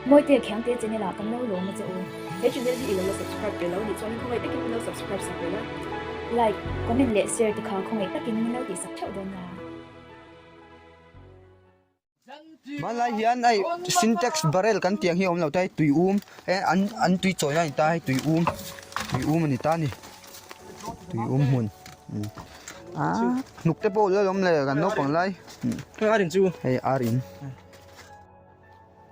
Mawitea Khiangte channel ah kan lo lawm a che u. He channel hi i lo la subscribe ve lo nih chuan khawngaih takin min lo subscribe sak ve la. Like, comment leh share te kha khawngaih takin min lo tihsak theuh dawn nia. Hmanlai hian hei sintex barrel kan tih ang hi a awm lo ta hei tui um he an an tui chawi na a ni ta hei tui um tui um a ni ta a ni tui um hmun ah hnuk te pawh la awm le kan naupang lai hei ar in.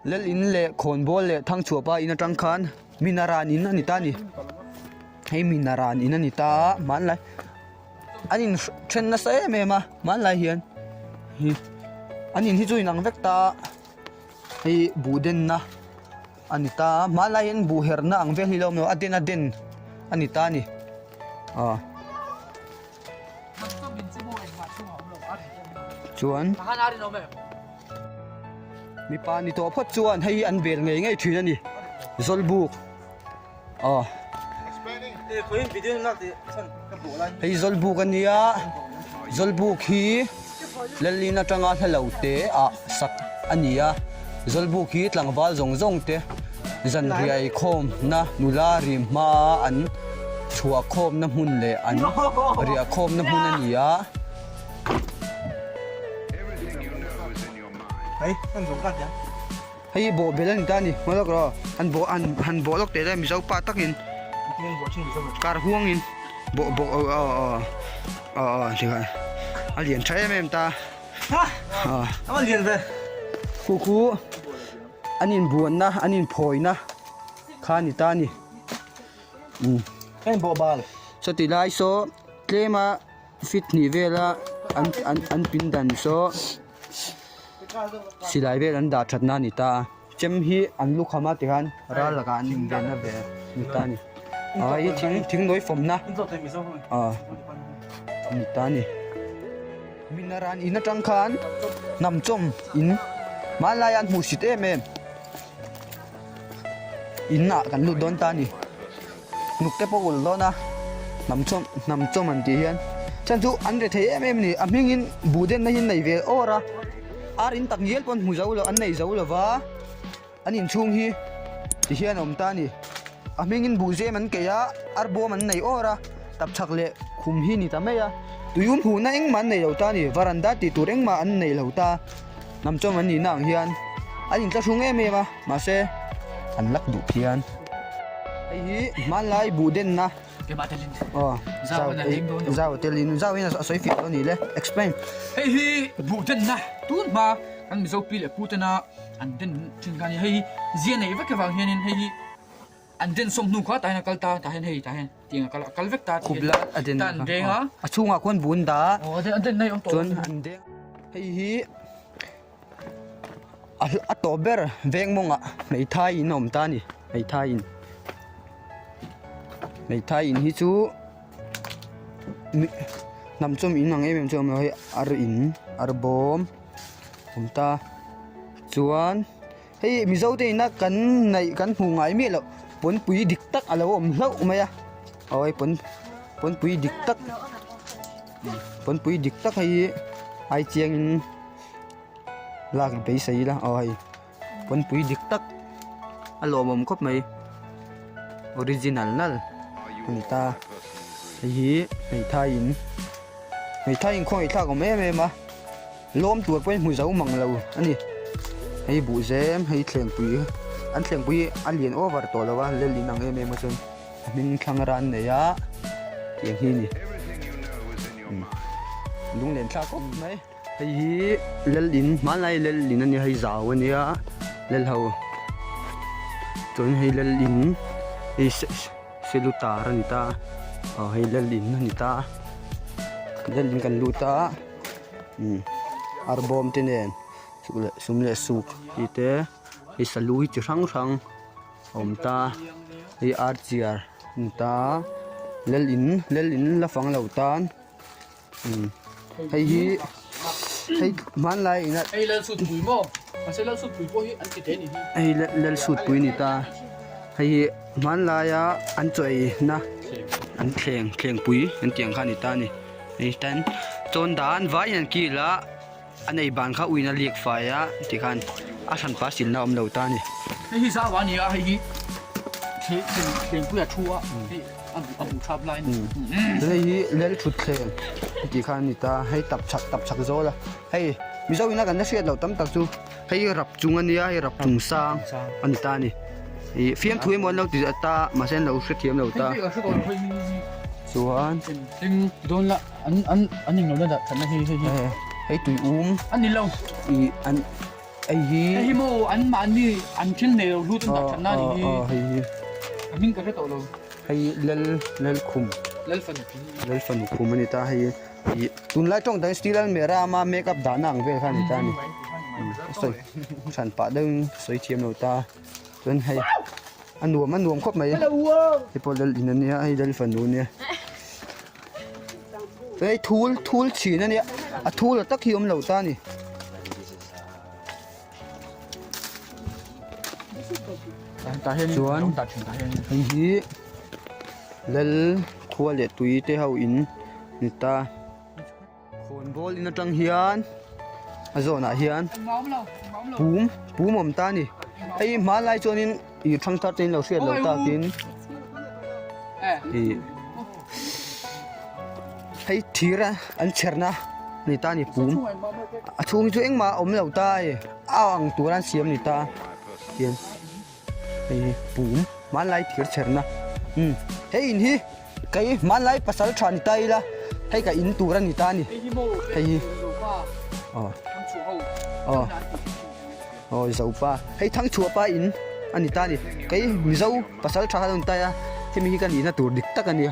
Lal in leh khawnbawl leh thangchhuahpa in atang khan minaran in a ni ta a ni hei minaran in a ni ta a hmanlai an in then nasa em em a hmanlai hian hi an in hi chu inang vek ta a hei buh denna a ni ta a hmanlai hian buh herna ang vel hi a lo awm lo a den a den a ni ta a ni aw. Chuan mipa ni tawh phawt chuan hei hi an bel ngei ngei thin a ni zawlbuk aw hei zawlbuk a nia zawlbuk hi Lalin atanga hla lo te ah sak a ni a zawlbuk hi tlangval zawng zawng te zanriai khawmna nula rim hmaa an chhuah khawmna hmun leh an riah khawmna hmun a ni a. Hei hi bawhbel a ni ta a ni hma lawk rawh han bawh han han bawh lawk teh le mizo pa takin kar huangin bawh bawh aw aw aw aw aw tikhan a lian tha em em ta a lian ve khu khu an inbuanna an inphawina kha a ni ta a ni um heng bawh bal chuti lai saw tlema fit hnih vela an an an pindan saw Silai vel an dah thatna a ni ta a, chem hi an lukham a tikhan ral lakah an invenna ve a ni ta a ni. Aw hei thing thing nawi fawmna aw a ni ta a ni. Minaran in atang khan hnam chawm in hmanlai an hmuh sit em em in ah kan lut dawn ta a ni. Hnuk te pawh ulh dawn a, hnam chawm hnam chawm an tih hian chhan chu an rethei em em a ni a hmingin buh denna hi an nei ve awr a ar in tak ngial pawh an hmu zo lo an nei zo lo va an inchhung hi ti hian a awm ta a ni a hmingin buh zem an keih a ar bawm an nei awr a tapchhak leh khum hi a ni ta mai a tuium hmuhna engmah an nei lo ta a ni varanda tih tur engmah an nei lo ta hnam chawm an nihna ang hian an inthlahrung em em a. Mahse, an lak duh phian. Hei hi hmanlai buh denna. Aw, zau zau telin zau in a sawi fiah lo ni le. Explain. Hei hi buh denna tun hma kan Mizo pi leh pu tena an den thin kha a ni. Hei hi zia neih vek avang hianin hei hi an den sawm hnu kha tah hian a kal ta tah hian hei tah hian tiang a kal a kal vek ta Khup la a den ta an deng a. A chhungah khuan buh an dah a. Aw a den na hi awm tawh Chuan an deng. Hei hi. A tawp ber veng mawngah hmeithai in a awm ta a ni hmeithai in hmeithai in hi chu hnam chawm in ang em em chu a awm lo hei ar in ar bawm a awm ta chuan hei mizo te ina kan neih kan hmuh ngai miah loh pawnpui dik tak a lo awm hlauh mai a aw hei pawn pawnpui dik tak pawnpui dik tak hei hi ai chiang in. Lak beisei ila aw hei pawnpui dik tak a lawmawm khawp mai original nal a ni ta hei hi hmeithai in hmeithai in khawngaih thlak awm em em a lawm tur pawhin hmu zo mang lo a ni hei buhzem hei thlengpui an thlengpui hi a lian over tawh lo a lel in ang em em a chuan a hming thlang ran nei a tiang hi a ni lunglen thlak khawp mai. Hei hi lel in hmanlai lel in a nia hei zau a nia lel ho chuan hei lel in hei selutar a ni ta aw hei lel in a ni ta lel in kan lut a umm arbawm te nen suk leh sum leh suk tih te hei salu hi chi hrang hrang a awm ta hei archiar a ni ta lel in lel in la fang lo tan. Hei hi hei hmanlai ina hei lal sut pui maw mahse lal sut pui pawh hi an ti thei a nih hi hei lal sut pui ni ta hei hi hmanlaia an chaw ei na an thleng thleng pui an tih ang kha a ni ta a ni hei tan chawn dan vaiin an kil a a nei ban kha uiin a liak fai a tikhan a hranpa silna a awm lo ta a ni. Hei hi zau a ni a, hei hi thlengpuia thu a, hei a bu a bu thap lai a ni. Hei hi lel thut thleng tih kha a ni ta, hei tap chhak tap chhak zawl a, hei Mizo ina kan la hriat loh tam tak chu hei hi rap chung a nia, hei rap chung sang a ni ta a ni. Ih fiamthu emaw an lo ti ta mahse an lo hrethiam lo ta. Chuan Eng ti dawn la an an an englo na dah thatna hi hei hi. Hei tui um. A ni lo. Ih an hei hi. Hei hi maw an mahni an thil nei lo hlut an dah thatna a ni hi. Aw hei hi. A hming ka hre tawh lo. Hei lal lal khum. Lal fanu khum. Lal fanu khum a ni ta hei hi. Tunlai tawng dan steel almirah ama make up dahna ang vel kha a ni ta a ni. Sawi hran pah deuhin sawi thiam lo ta. Chuan hei a nuam a nuam khawp mai hei pawh lal in ania hei lal fanu ania chuan hei thul thul chhin ania a thul a tak hi awm lo ta a ni. Chuan hei hi lal khua leh tui te ho in ni ta. Khawnbawl in atang hian a zawnah hian pum pum awm ta a ni hei hmanlai chuanin ih thangthar te in lo hriat loh takin ih hei thir a an chherna a ni ta a ni pum a chhung hi chu engmah a awm lo ta a ni a ang tura an siam a ni ta tian. Hei hi pum hmanlai thir chherna umm hei in hi kei hmanlai pasal tha ni ta ila hei ka in tur a ni ta a ni hei hi aw aw aw zopa hei thangchhuah pa in a ni ta a ni kei mizo pasal tha kha lo ni ta a hemi hi ka nihna tur dik tak a nia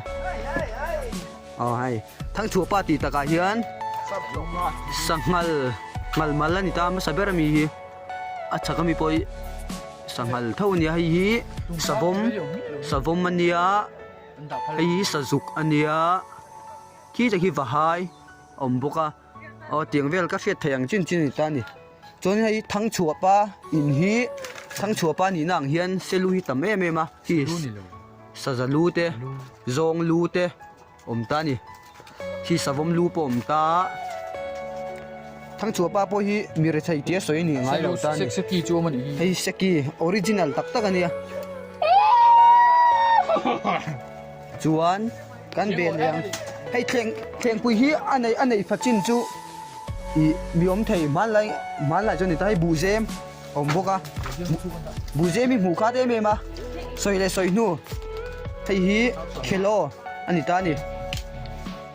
aw hei thangchhuah pa tih takah hian sanghal ngal mal a ni ta hmasa ber ami hi. A chhak ami pawh hi sanghal tho a nia hei hi savawm savawm a nia hei hi sazuk a nia khi te khi vahai a awm bawk a aw tiang vel ka hriat theih ang chin chin a ni ta a ni chuan hei thangchhuah pa in hi thangchhuah pa nihna ang hian selu hi tam em em a khi saza lu te zawng lu te. Awm ta a ni. Khi savawm lu pawh awm ta. Thangchhuah pa pawh hi mi rethei tia sawi a nih ngai lo ta a ni. Seki chu awm a nih hi. Hei seki original tak tak a nia. Chuan kan bel leh ang. Hei thleng thlengpui hi a nei a nei fa chin chu ih mi awm thei hmanlai hmanlai chu a ni ta. Hei buhzem a awm bawk a. Buhzem hi hmuh khat em em a. Sawi leh sawi hnu hei hi khelaw. A ni ta a ni.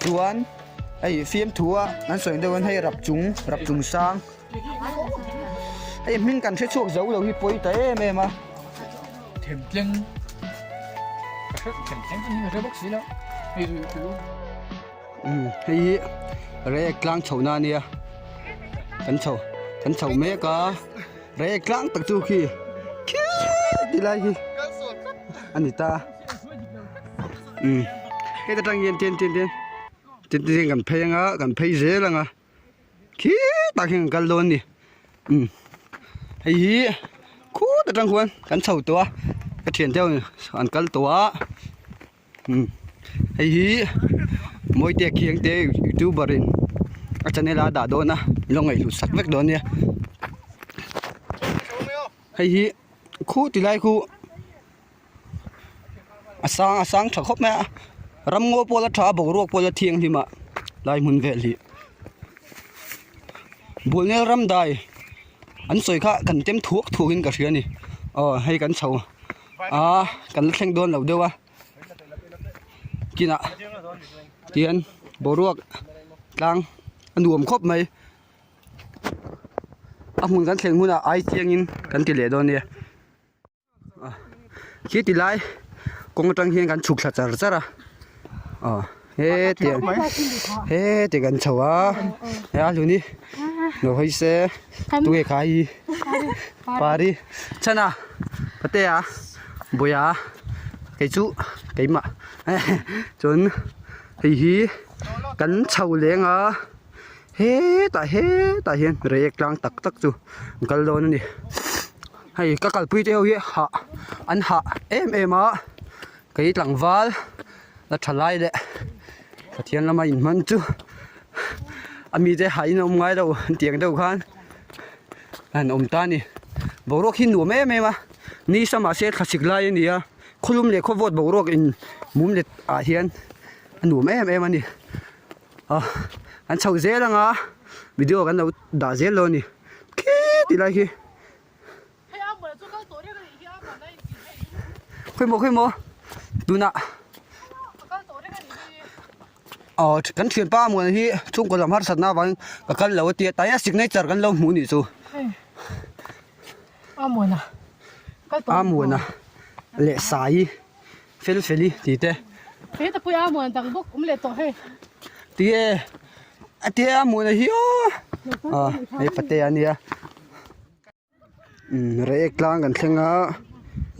Chuan hei fiamthu a an sawi deuh hian hei rap chung rap chung sang hei hming kan hre chhuak zo lo hi pawi ta em em a. Themtleng ka hre themtleng chu hming ka hre bawk si lo hei chu chu. Umm hei hi reiek tlang chhohna a nia kan chho kan chho mek a reiek tlang tak chu khi khi ti lai hi a ni ta. Umm heta tang hian tin tin tin tin tin kan phei anga kan phei zel anga khitah khian kan kal dawn a ni umm hei hi khut atang khuan kan chho tawh a ka thian te ho an kal tawh a umm hei hi Mawite Khiangte youtuber in a channel a dah dawn a min lo ngaihhlut sak vek dawn nia hei hi khu ti lai khu. A sang a sang tha khawp mai a ramngaw pawh la tha a boruak pawh la thianghlim a lai hmun vel hi bualnel ram dai an sawi kha kan tem thuak thuak in ka hria a ni aw hei kan chho a kan la thleng dawn lo deuh a kinah tihian boruak tlang a nuam khawp mai a hmun kan thleng hunah ai chiangin kan ti leh dawn nia. Khi ti lai kawng atang hian kan chhuk thla char char a aw hetiang heti kan chho a he a hlun hi lo hawi se tunge kha hi pari chana patea bawia kei chu keimah chuan hei hi kan chho leng a. Hetah hetah hian reiek tlang tak tak chu an kal dawn a ni hei ka kalpui te ho hi hah an hah em em a kei tlangval la tha lai leh Pathian lama inhman chu a mite hahin a awm ngai lo an tih ang deuh khan an awm ta a ni boruak hi nuam em em a. Ni sa mahse thlasik lai a ni a, khawlum leh khawvawt boruak in mum let ah hian a nuam em em a ni. Ah an chho zel anga video kan lo dah zel dawn a ni khi ti lai khi. Khawimaw khawimaw tunah aw kan thianpa muan hi chhungkaw lam harsatna avangin ka kal lo a tia tlaiah signature kan lo hmuh a nih chu. Amuana leh Sai fel feli tih te. Tia a tia Amuana hi aw ah hei patea a nia. Umm reiek tlang kan thleng a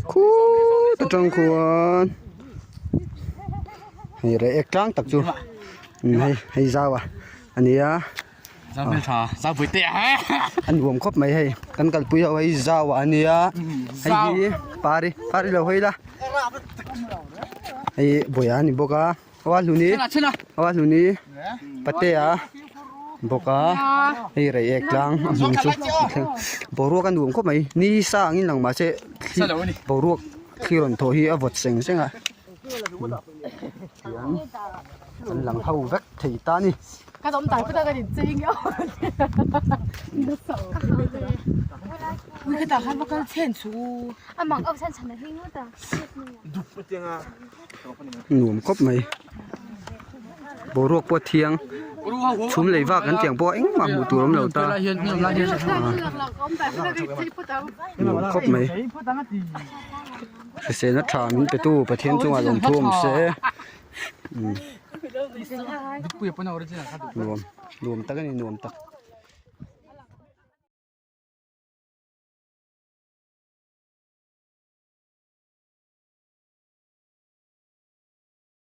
khut atang khuan hei reiek tlang tak chu umm hei hei zau a a ni a a nuam khawp mai hei kan kalpui ho hei zau a nia hei hi pari pari lo hawi la hei bawih a ni bawk a. Aw hluni aw hluni patea bawk a hei reiek tlang a hmun chu thleng boruak a nuam khawp mai ni sa angin lang mahse thli boruak thli rawn thawh hi a vawt seng seng a tiang an lang ho vek thei ta a ni. Nuam khawp mai boruak pawh a thiang chhum lei vak kan tiang pawh engmah hmuh tur a awm lo ta nuam khawp mai hriselna tha min pe tu Pathian chungah lawmthu awm se nuam nuam tak a ni nuam tak.